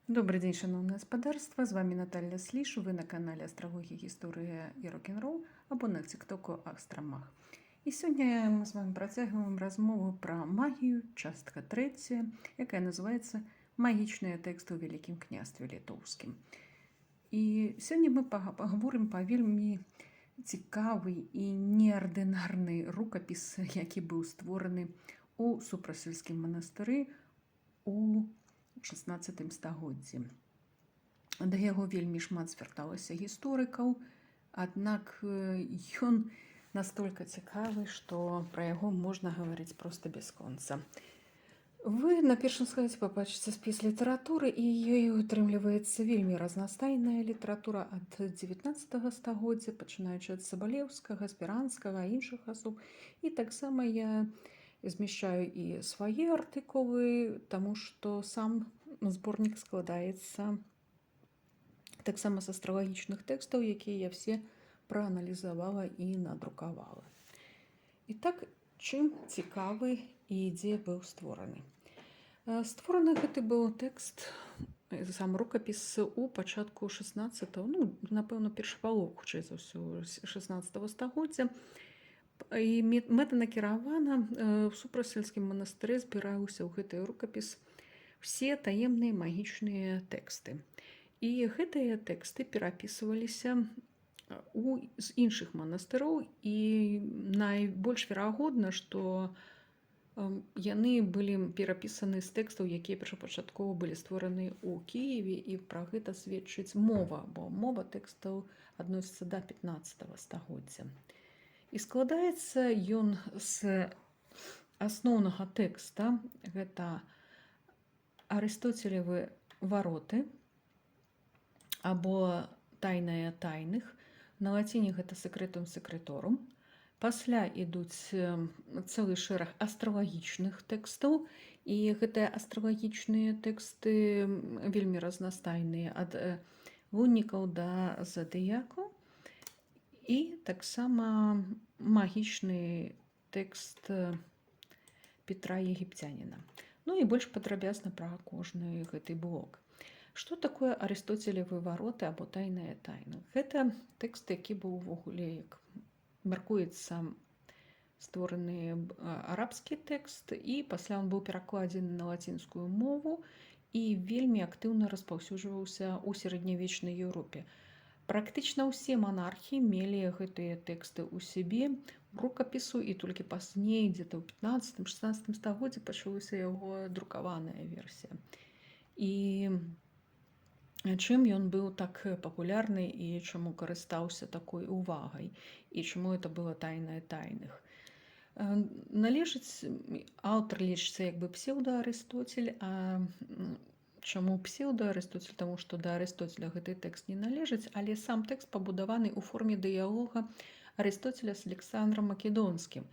Добры дзень, шаноўнае спадарства! З вамі Наталля Сліш, вы на канале «Астралогія, гісторыя і рок-н-рол» або на ціктоку Астрамаг. І сёння мы з вамі працягваем размову пра магію, частка трэцяя, якая называецца «Магічныя тэксты ў Вялікім Княстве Літоўскім». І сёння мы паговорым па вельмі цікавы і неардынарны рукапіс, які быў створаны ў Супрасульскім манастыры у 16 стагоддзі. Да яго вельмі шмат звярталася гісторыкаў, аднак ён настолько цікавы, што пра яго можна гаварыць проста бясконца. Вы на першым слайдзе пабачыце спіс літаратуры, і ёй утрымліваецца вельмі разнастайная літаратура ад 19 стагоддзя, пачынаючы ад Сабалеўскага, Сперанскага, іншых асоб. І таксама я змяшчаю і свае артыкулы, таму што сам зборнік складаецца таксама з астралагічных тэкстаў, якія я все прааналізавала і надрукавала. І так, чым цікавы і дзе быў створаны? Створаны гэты быў тэкст, сам рукапіс, у пачатку 16, ну, напэўна, першы палову, хутчэй за ўсё, 16 стагоддзя. І мэтанакіравана ў Супрасульскім манастыры збіраўся ў гэты рукапіс все таемныя магічныя тэксты. І гэтыя тэксты перапісваліся з іншых манастыроў, і найбольш верагодна, што яны былі перапісаны з тэкстаў, якія першапачаткова былі створаны ў Кіеве, і пра гэта сведчыць мова, бо мова тэкстаў адносіцца да 15 стагоддзя. І складаецца ён з асноўнага тэкста, гэта Арыстоцелевы «Вароты» або «Тайная тайных». На лаціне гэта «Secretum secretorum». Пасля ідуць цэлы шэраг астралагічных тэкстаў, і гэтыя астралагічныя тэксты вельмі разнастайныя, ад луннікаў да задыякаў. І таксама магічны тэкст Петра Егіпцяніна. Ну і больш падрабязна пра кожны гэты блок. Што такое Арыстоцелевы «Вароты» або «Тайная тайна»? Гэта тэкст, які быў увогуле, як мяркуецца, створаны арабскі тэкст, і пасля он быў перакладзены на лацінскую мову і вельмі актыўна распаўсюджваўся ў сярэднявечнай Еўропе. Практычна ўсе манархі мелі гэтыя тэксты ў сябе рукапісу, і толькі пазней, где-то ў 15-16 стагоддзі, пачалася яго друкаваная версія. І чым ён быў так папулярны і чаму карыстаўся такой увагай, і чаму это было «Тайная тайных»? Належыць, аўтар лічыцца як бы псеўда-Арыстоцель. А чаму псеўда-Арыстоцель? Таму што да Арыстоцеля гэты тэкст не належыць, але сам тэкст пабудаваны ў форме дыялога Арыстоцеля з Александром Македонскім.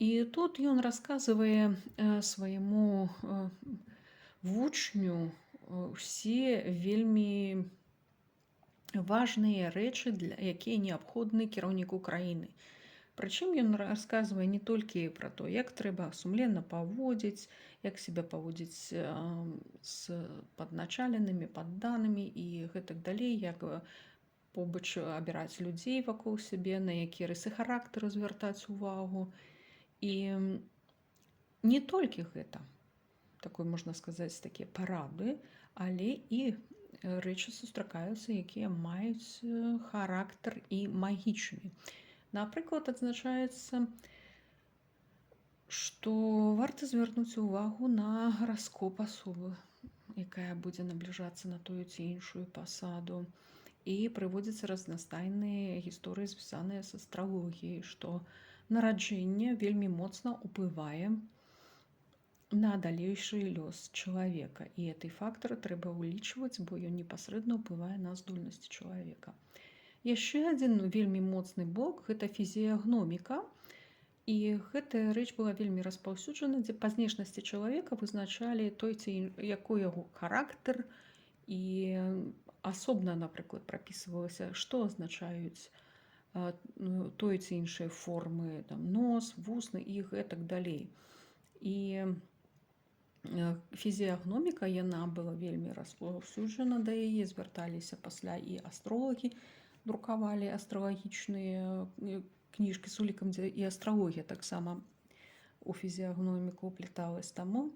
І тут ён расказвае свайму вучню ўсе вельмі важныя рэчы, для якія неабходны кіраўніку краіны. Прычым ён расказвае не толькі пра то, як трэба сумленна паводзіць, як себя паводзіць з падначаленымі, падданымі і гэтак далей, як побач абіраць людзей вакол сябе, на якія рысы характару звяртаць увагу. І не толькі гэта, такой, можна сказаць, такія парады, але і рэчы сустракаюцца, якія маюць характар і магічны. Напрыклад, адзначаецца, што варта звярнуць увагу на гараскоп асобы, якая будзе набліжацца на тую ці іншую пасаду. І прыводзяцца разнастайныя гісторыі, звязаныя з астралогіяй, што нараджэнне вельмі моцна ўплывае на далейшы лёс чалавека. І гэты фактар трэба ўлічваць, бо ён непасрэдна ўплывае на здольнасці чалавека. Яшчэ адзін вельмі моцны блок — гэта фізіягноміка. І гэтая рэч была вельмі распаўсюджана, дзе па знешнасці чалавека вызначалі той ці якой яго характар, і асобна, напрыклад, прапісвалася, што азначаюць, ну, той ці іншыя формы, там, нос, вусны і гэтак далей. І Фізіягноміка, яна была вельмі распаўсюджана, да яе звярталіся пасля і астролагі, друкавалі астралагічныя кніжкі з улікам, дзе і астралогія таксама у фізіягноміку уплеталась, таму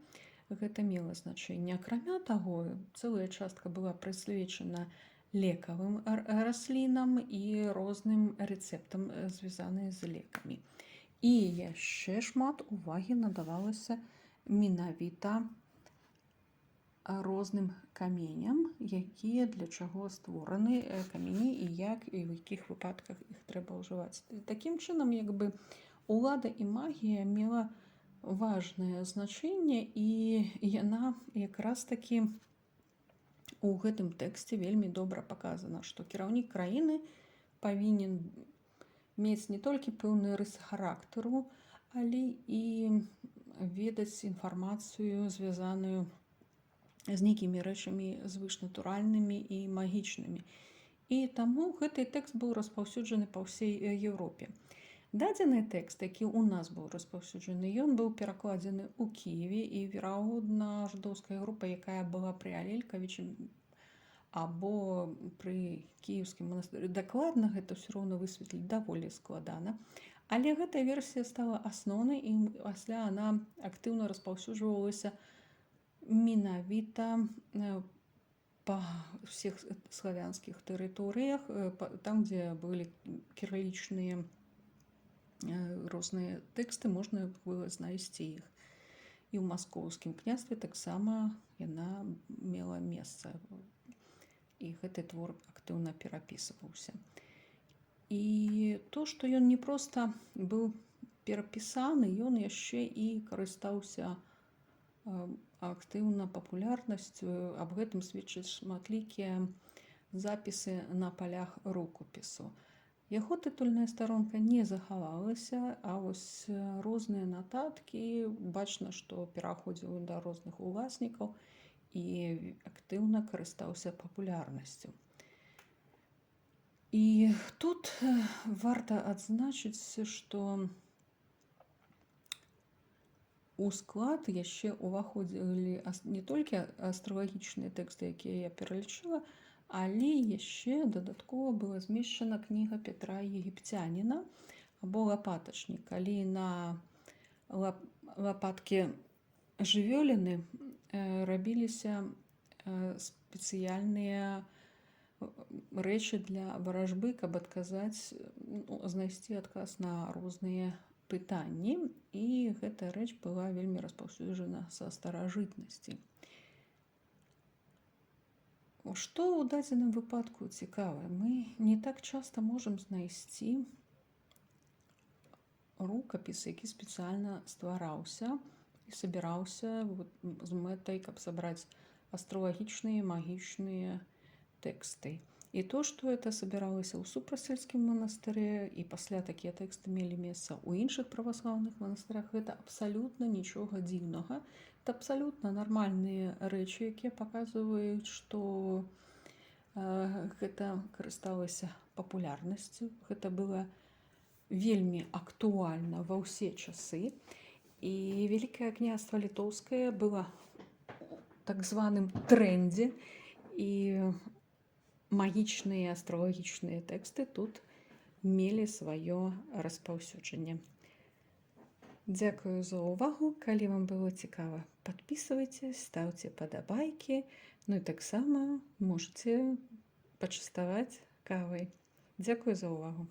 гэта мела значэнне. Акрамя таго, цэлая частка была прысвечана лекавым раслінам і розным рэцэптам, звязаныя з лекамі. І яшчэ шмат увагі надавалася менавіта розным каменям, якія для чаго створаны камені і як і ў якіх выпадках іх трэба ўжываць. Такім чынам, як бы улада і магія мела важнае значэнне, і яна якраз такі у гэтым тэксце вельмі добра паказана, што кіраўнік краіны павінен мець не толькі пэўныя рысы характару, але і ведаць інфармацыю, звязаную з нейкімі рэчамі звышнатуральнымі і магічнымі. І таму гэты тэкст быў распаўсюджаны па ўсей Еўропе. Дадзены тэкст, які ў нас быў распаўсюджаны, ён быў перакладзены ў Кіеве і, верагодна, жыдоўская група, якая была пры Алелькавічы або пры кіеўскім манастыры. Дакладна гэта ўсё роўна высветліць даволі складана. Але гэтая версія стала асноўнай, і пасля она актыўна распаўсюджвалася менавіта па ўсіх славянскіх тэрыторыях, там, дзе былі кірылічныя розныя тэксты, можна было знайсці іх. І ў Маскоўскім княстве таксама яна мела месца. І гэты твор актыўна перапісваўся. І то, што ён не проста быў перапісаны, ён яшчэ і карыстаўся актыўна папулярнасцю. Аб гэтым сведчаць шматлікія запісы на палях рукапісу. Яго тытульная старонка не захавалася, а вось розныя нататкі, бачна, што пераходзіў да розных уласнікаў і актыўна карыстаўся папулярнасцю. І тут варта адзначыць, што у склад яшчэ ўваходзілі не толькі астралагічныя тэксты, якія я пералічыла, але яшчэ дадаткова была змешчана кніга Петра Егіпцяніна або Лапатачнік. Калі на лапаткі жывёліны рабіліся спецыяльныя рэчы для варажбы, каб адказаць, ну, знайсці адказ на розныя пытанні, і гэта рэч была вельмі распаўсюджана са старажытнасці. Што ў дадзеным выпадку цікава, мы не так часта можам знайсці рукапіс, які спецыяльна ствараўся і сабіраўся вот з мэтай, каб сабраць астралагічныя, магічныя тэксты. І то, што это сабіралася ў Супрастальскім манастыры, і пасля такія тэксты мелі месца ў іншых праваслаўных манастырах, гэта абсалютна нічога дзіўнага. Это абсалютна нармальныя рэчы, якія паказваюць, што гэта карысталася папулярнасцю, гэта было вельмі актуальна ва ўсе часы. І Вялікае Княства Літоўскае было так званым трэндзе, і магічныя астралагічныя тэксты тут мелі сваё распаўсюджанне. Дзякую за ўвагу. Калі вам было цікава, подписывайтесь, ставце падабайкі, ну і таксама можаце пачаставаць кавай. Дзякую за ўвагу.